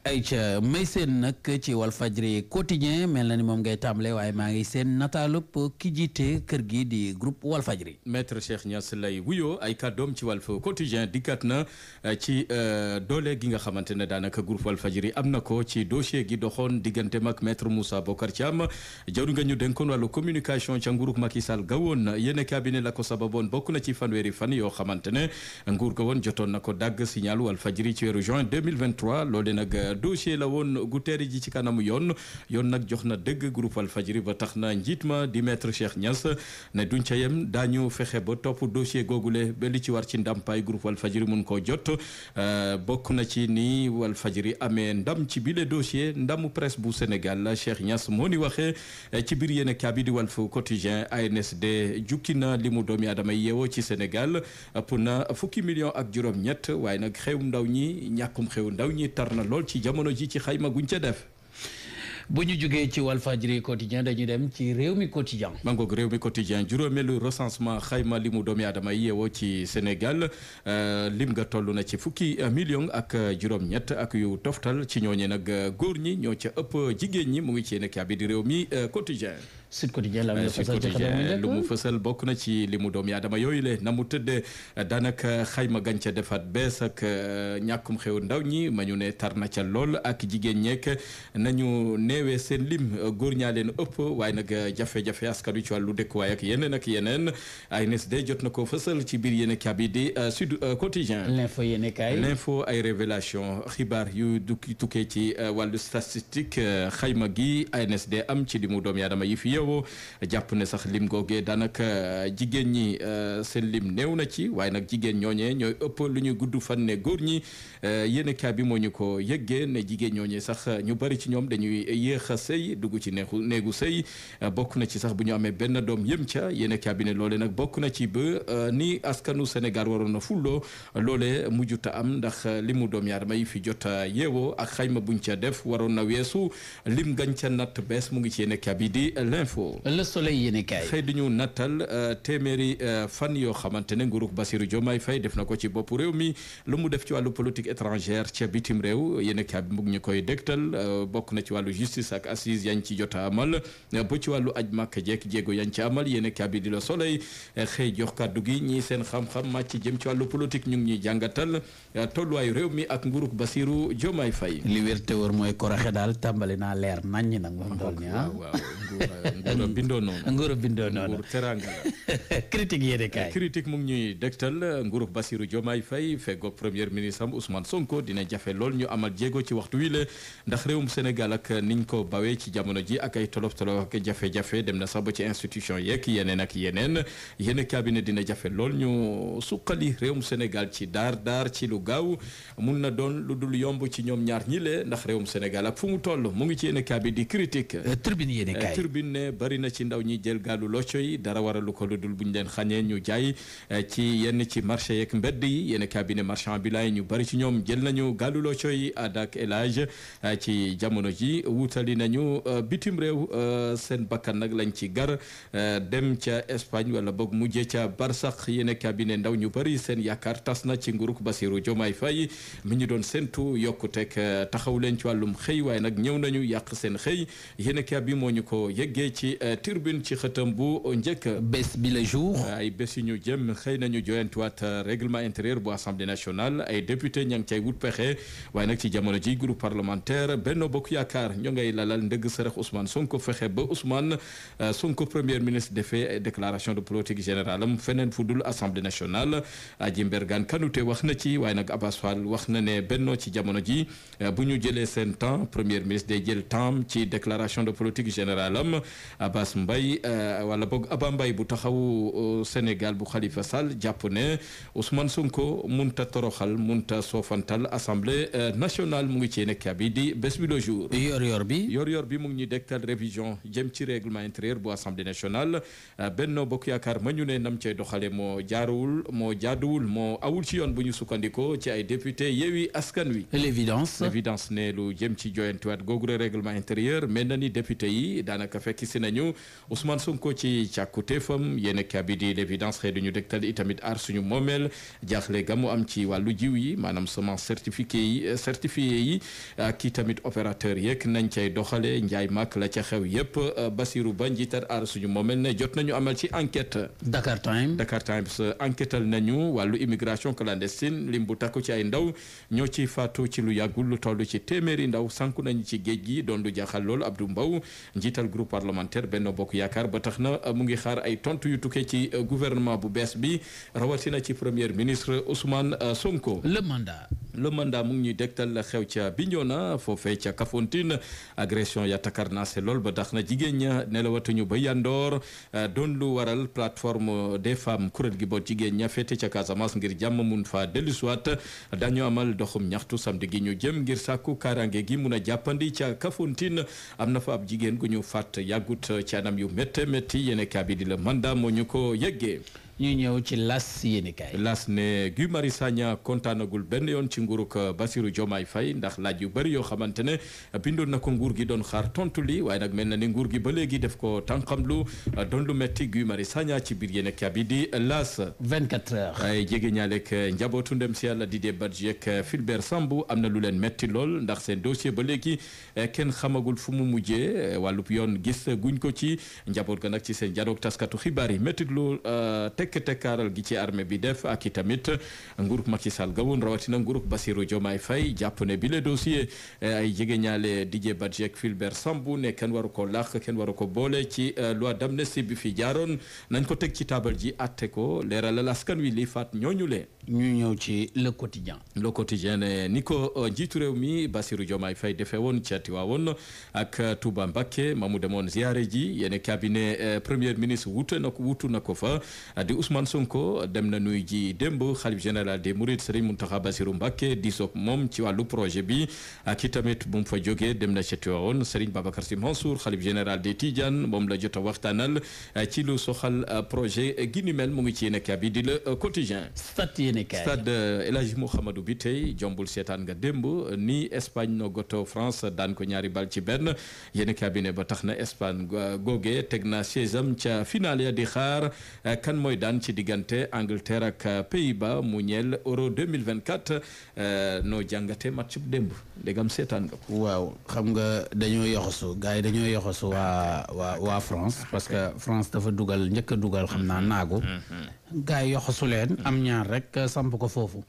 ayca may seen nag ci Walfadjri quotidien mel na ni moom ngay tàmbale waaye maa ngi seen nataalub ki jiite kër gi di groupe Walfadjri. maître Cheikh Niass lay wuyoo ay kàddoom ci Walf quotidien dikkat na ci doole gi nga xamante ne daanaka groupe Walfadjri am na ko ci dossier gi doxoon digganteem ak maître Moussa Bocar Thiam jawru nga ñu dénkoon wàllu communication ca nguurug Macky Sall ga woon yéen cabinet la ko sababoon bokk na ci fanweeri fan yoo xamante ne nguur ga woon jotoon na ko dagg signal Walfadjri ci weeru juin 2023 loole nag dossier la woon gu teeri ji ci kanamu yoon nag jox na dëgg groupe Walfadjri ba tax na njiit ma di maître Cheikh Niass ne duñ ca yem daañu fexe ba topp dossier googule ba li ci war ci ndàmpaay groupe Walfadjri mun koo jot bokk na ci ni Walfadjri amee ndam ci bile dossier ndamu presse bu Sénégal la Cheikh Niass moo ni waxee ci biir yéen kaabi di Walf quotidien ANSD jukki na li mu doomi aadama yeewoo ci Sénégal ëpp na fukki million ak juróom-ñett waaye nag xew ndaw ñi ñàkkum xew ndaw ñi tar na lool ci jamono ji ci xayma guñ ca def. bu ñu jógee ci Walfadjri quotidien dañu dem ci réew mi quotidien. mangoog réew mi quotidien juróomeelu recensement xayma limu doomi aadama yi yeewoo ci Sénégal lim nga toll na ci fukki million ak juróom-ñett ak yu toftal ci ñooñe nag góor ñi ñoo ca ëpp jigéen ñi mu ngi ci nekk bi di réew mi quotidien. Sud Quotidien la lu mu fësal bokk na ci li mu doomi aadama yooyu le na mu tëddee daanaka xayma gànca defaat bees ak ñàkkum xew ndaw ñi ma ñu ne tar na ca lool ak jigéen ñeek nañu neewee seen lim góor ñaa leen ëpp waaye nag jafe-jafe askan wi ci wàllu dëkkuwaay ak yeneen ANSD jot na ko fësal ci biir yéen kabi di Sud Quotidien. l'info ay révélation xibaar yu tukkee ci wàllu statistique xayma gi ANSD am ci li mu doomi aadama yi fi jàpp ne sax lim googee daanaka jigéen ñi seen lim néew na ci waaye nag jigéen ñooñee ñooy ëpp lu ñuy gudd fan ne góor ñi yéen kaa bi moo ñu ko yëggee ne jigéen ñooñee sax ñu bari ci ñoom dañuy yéex a sëy dugg ci néegu sëy bokk na ci sax bu ñu amee benn doom yëm ca yéen kaa bi ne loole nag bokk na ci ba ni askanu Sénégal waroon na fulloo loole mujjuta am ndax limu doom yaadama yi fi jot a yeewoo ak xayma buñ ca def waroon na weesu lim gañ ca natt bees mu ngi ci yéen kaa bi di Le Soleil yéene kaay xëy di ñu nattal téeméeri fan yoo xamante ne nguurug Bassirou Diomaye Faye def na ko ci bopp réew mi lu mu def ci wàllu politique étrangère ca bitim réew yéene kaay bi mu ngi ñu koy dégtal bokk na ci wàllu justice ak assise yañ ci jot a amal ba ci wàllu aj màkk jekk jéego yañ ci amal yéene kaay bi di Le Soleil xëy jox kàddu gi ñii seen xam-xam màcc jëm ci wàllu politique ñu ngi ñuy jàngatal tolluwaayu réew mi ak nguurug Bassirou Diomaye Faye. li wér te wóor mooy koraxe daal tàmbali naa leer naññ nag moom dool ni nguur bindoo noonu nguur bindoo noonu nguur teranga la critique yéene kaay critique mu ngi ñuy dégtal nguurug Bassirou Diomaye Faye feggoog premier ministre am Ousmane Sonko dina jafe lool ñu amal jéego ci waxtu wi la ndax réewum Sénégal ak niñ ko bawee ci jamono ji ak ay tolof ak jafe-jafe dem na sax ba ci institution yeeg yeneen yéen cabinet dina jafe lool ñu suqali réewum Sénégal ci daar ci lu gaaw mun na doon lu dul yomb ci ñoom ñaar ñi le ndax réewum Sénégal ak fu mu toll mu ngi ci yéen cabinet di critique tribune yéene kaay tribune ne bari na ci ndaw ñi jël gaalu locco yi dara waralu ko lu dul buñ leen xañee ñu jaay ci yenn ci marché yeeg mbedd yi yenn cabinet marchand ambulant yi ñu bari ci ñoom jël nañu gaalu locco yi adak elage ci jamono ji wutali nañu bitim réew seen bakkan nag lañ ci gar dem ca Espagne wala boog mujjee ca Barsax yenn cabinet ndaw ñu bari seen yaakaar tas na ci nguurug Bassirou Diomaye Faye mi ñu doon séntu yokkuteeg taxaw leen ci wàllum xëy waaye nag ñëw nañu yàq seen xëy yenn cabinet moo ñu ko yëggee ci turbine ci xëtam bu njëkk bés bi le jour ay bés yu ñu jëm xëy nañu joyantuwaat règlement intérieur bu assemblée nationale ay député ña ngi cay wut pexe waaye nag ci jamono ji groupe parlementaire Benno Bokk Yaakaar ñoo ngay lalal ndëgg sërëx Ousmane Sonko fexe ba Ousmane Sonko premier ministre defee déclaration de politique générale am feneen fu dul assemblée nationale Aji Mbergane Kanouté wax na ci waaye nag Abass Fall wax na ne Benno ci jamono ji bu ñu jëlee seen temps premier ministre day jël temps ci déclaration de politique générale am Abass Mbaye wala boog Aba Mbaye bu taxawu Sénégal bu Khalifa Sall jàpp ne Ousmane Sonko munta toroxal munta soofantal assemblée nationale mu ngi ci nekk bi di bés bi le jour. yor-yor bi mu ngi ñuy dektal révision jëm ci règlement intérieur bu assemblée nationale Benno Bokk Yaakaar ma ñu ne nam cay doxale moo jaaduwul moo awul ci yoon bu ñu sukkandikoo ci ay député Yewwi Askan Wi. l'évidence ne lu jëm ci joyantuwaat googu règlement intérieur mel na ni député yi daanaka daanaka fekk si nañu Ousmane Sonko ci càkkutéefam yéen kabi di l'évidence xëy duñu dégtal itamit aar suñu moomeel jaaxle ga mu am ci wàllu jiw yi maanaam semence certifié yi ak tamit opérateur yeeg nañ cay doxale njaay mak la ca xew yépp Basirou Ba njiital aar suñu moomeel ne jot nañu amal ci enquête. Dakar Times enquêtal nañu wàllu immigration clandestine lim bu takku ci ay ndaw ñoo ci faatu ci lu yàggul lu toll ci téeméeri ndaw sànku nañu ci géej gi doon lu jaaxal lool Abdou Mbow njiital groupe parlementaire Benno Bokk Yaakaar ba tax na mu ngi xaar ay tontu yu tukkee ci gouvernement bu bees bi rawatina ci premier ministre Ousmane Sonko. le mandat mu ngi ñuy dégtal la xew ca Bignona foofee ca Kafountine agression ya takarnaase lool ba tax na jigéen ña nelawatuñu ba yandoor doon lu waral plateforme des femmes kuréel gi boot jigéen ña féete ca Casamance ngir jàmm mun fa dellusiwaat dañu amal doxum ñaxtu samedi gi ñu jëm ngir sàkku kaaraange gi mun a jàppandi ca Kafountine am na fa ab jigéen gu ñu faat yàggut ci anam yu métti yéene kaabi di la mandat moo ñu ko yeggee. ñu ñëw ci las yéenekaay las ne Guy Marius Sagna kontaanagul benn yoon ci nguuruk Bassirou Diomaye Faye ndax laaj yu bëri yoo xamante ne bindoon na ko nguur gi doon xaar tontu li waaye nag mel na ni nguur gi ba léegi def ko tànqamlu doon lu metti Guy Marius Sagna ci biir yéenekaay bi di las 24 heures ay jege ñaaleeg njabootu ndem si yàlla Didier Badji ak Fulbert Sambou am na lu leen metti lool ndax seen dossier ba léegi kenn xamagul fu mu mujjee wàllub yoon gis guñ ko ci njaboot ga nag ci seen janoog taskatu xibaar yi metti lu tekkaaral gi ci armée bi def ak i tamit nguurug Macky Sall ga woon rawatina nguurug Bassirou Diomaye Faye jàpp ne bi le dossier ay jegeñaale Didier Badji ak Fulbert Sambou ne kenn waru ko làq kenn waru ko boole ci loi d'amnistie bi fi jaaroon nañ ko teg ci taabal ji atte ko leeralal askan wi li faat ñooñu lee ñu ñëw ci le quotidien ne ni ko njiitu réew mi Bassirou Diomaye Faye defee woon ca Tiwaawoon ak Touba Mbacké ma mu demoon ziare ji yene cabinet premier ministre wutu na ko fa di Ousmane Sonko dem na nuy ji démb xalif général des Mourides Serigne Mountakha Bassirou Mbacké disoog moom ci wàllu projet bi ak itamit bu mu fa jógee dem na ca Tiwaawoon Serigne Babacar Sy Mansour xalif général des Tidianes moom la jot a waxtaanal ci lu soxal projet gi ni mel mu ngi ci yene cabinet di le quotidien stade El Hadji Mouhamadou bi tey jombul seetaan nga démb ni Espagne no goto France daan ko ñaari bal ci benn yéen cabinet ba tax na Espagne googe teg na siège am ca finale ya di xaar kan mooy daan ci diggante Angleterre ak Pays-Bas mu ñeel Euro 2024 noo jàngate match bu démb ndegam seetaan nga ko. waaw xam nga dañoo yoxosu gars yi dañoo yoxosu waa France parce que France dafa njëkk a dugal xam naa naagu gars yi yoxosu leen am ñaar rek samp ko foofu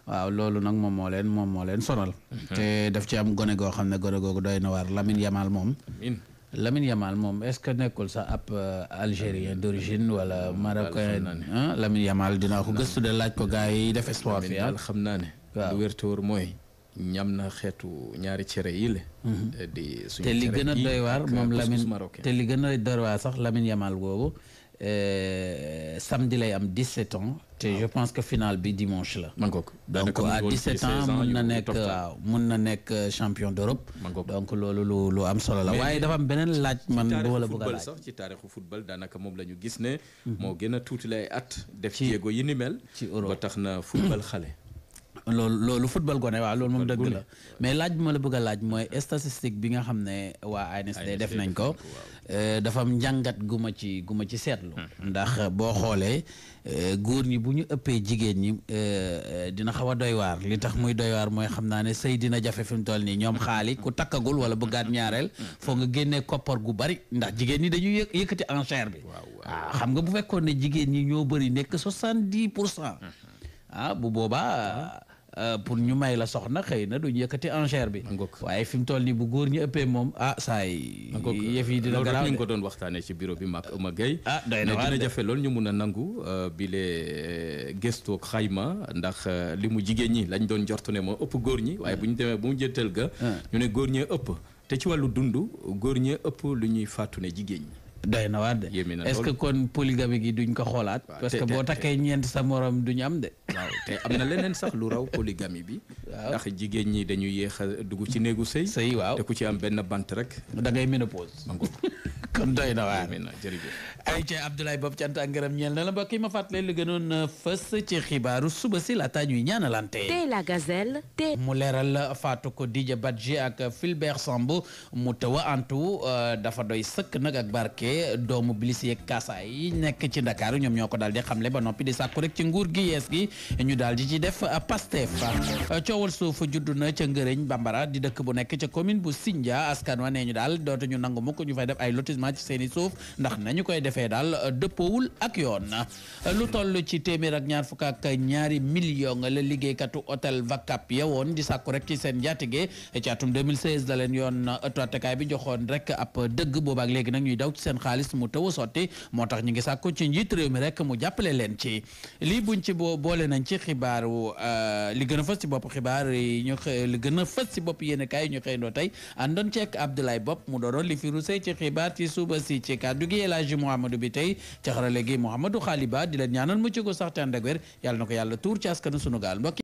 waaw loolu nag moom moo leen sonal te daf ci am gone goo xam ne gone googu doy na waar Lamine Yamal moom est-ce que nekkul sax ab algérien d'origine wala marocain Lamine Yamal dinaa ko gëstu de laaj ko gars yi def sport fi xam naa ne lu wér te wóor mooy ñam na xeetu ñaari cere yi la di suñu te li gën a doy waar moom Lamine te li gën a doy waar sax Lamine Yamal googu samedi lay am 17 ans te je pense que finale bi dimanche la donc à 17 ans mun na nekk champion d'Europe donc loolu lu am solo la waaye dafa am beneen laaj man boo la bëgg a laaj sax ci taarixu football daanaka moom la ñu gis ne moo gën a tuuti lay at def jéego yi ni mel ci Europe ba tax na football xale loolu football gone waaw loolu moom dëgg la mais laaj bi ma la bëgg a laaj mooy statistique bi nga xam ne waa ANSD def nañ ko dafa am njàngat gu ma ci seetlu ndax boo xoolee góor ñi bu ñu ëppee jigéen ñi dina xaw a doy waar li tax muy doy waar mooy xam naa ne sëy dina jafe fi mu toll nii ñoom xaali ku takkagul wala bëggaat ñaareel foo nga génnee koppar gu bari ndax jigéen ñi dañuy yëkkati enchère bi waaw xam nga bu fekkoon ne jigéen ñi ñoo bëri nekk 70% bu boobaa pour ñu may la soxna xëy na duñu yëkkati enchère bi waaye fi mu toll nii bu góor ñi ëppee moom saay yëf yi dina garaaw ñu ngi ko doon waxtaanee ci bureau bi mag ma gay dina jafe lool ñu mun a nangu bi lee gëstu xayma ndax li mu jigéen ñi lañ doon jortu ne moo ëpp góor ñi waaye bu ñu demee bu mu jëttal ga ñu ne góor ñee ëpp te ci wàllu dund góor ñee ëpp lu ñuy fàttu ne jigéen ñi doy na waar de est-ce que kon polygamie gi duñ ko xoolaat parce que boo takkee ñeent sa morom duñu am de waaw te am na leneen sax lu raw polygamie bi ndax jigéen ñi dañuy yéex a dugg ci néegu sëy waaw te ku ci am benn bant rek da ngay ménopause kon doy na waar. jërëjëf. ay ca Abdoulaye Bob cant ak ngërëm ñeel na la mbokk yi ma fàttali li gënoon fës ci xibaaru suba si laata ñuy ñaanalante. tey la gazelle tey. mu leeral faatu ko Didier Badji ak Fulbert Sambou mu taw a antu dafa doy sëkk nag ak barke doomu bilis yeeg kaasa yi nekk ci Ndakaaru ñoom ñoo ko daal di xamle ba noppi di sàkku rek ci nguur gi yees gi ñu daal di ci def Pastef. coowal suuf juddu na ca Ngëreñ Bambara di dëkk bu nekk ca commune bu Sindia askan wa nee ñu daal dootuñu nangu mukk ñu fay def ay lotissement ci seeni suuf ndax nañu koy defee daal dëppoowul ak yoon. lu toll ci téeméer ak ñaar fukk ak ñaari million la liggéeykatu hôtel Vacap ya woon di sàkku rek ci seen njaatige ci atum 2016 la leen yoon ëttu attekaay bi joxoon rek ab dëgg boobaak léegi nag ñuy daw ci seen xaalis mu taw a sotti moo tax ñu ngi sàkku ci njiit réew mi rek mu jàppale leen ci lii buñ ci boole nañ ci xibaaru li gën a fës ci bopp xibaar yi ñu li gën a fës ci bopp yéen kaay yi ñu xëyndoo tey àndoon ceek Abdoulaye Bopp mu dooroon li fi rusé ci xibaar ci suba si ci kàddu gi El Hadji Mouhamadou bi tey ci xarale gi Mouhamadou Khaliba di leen ñaanal mucc gu sax te ànd ak wér yàlla na ko yàlla tuur ci askanu sunu gaal mbokk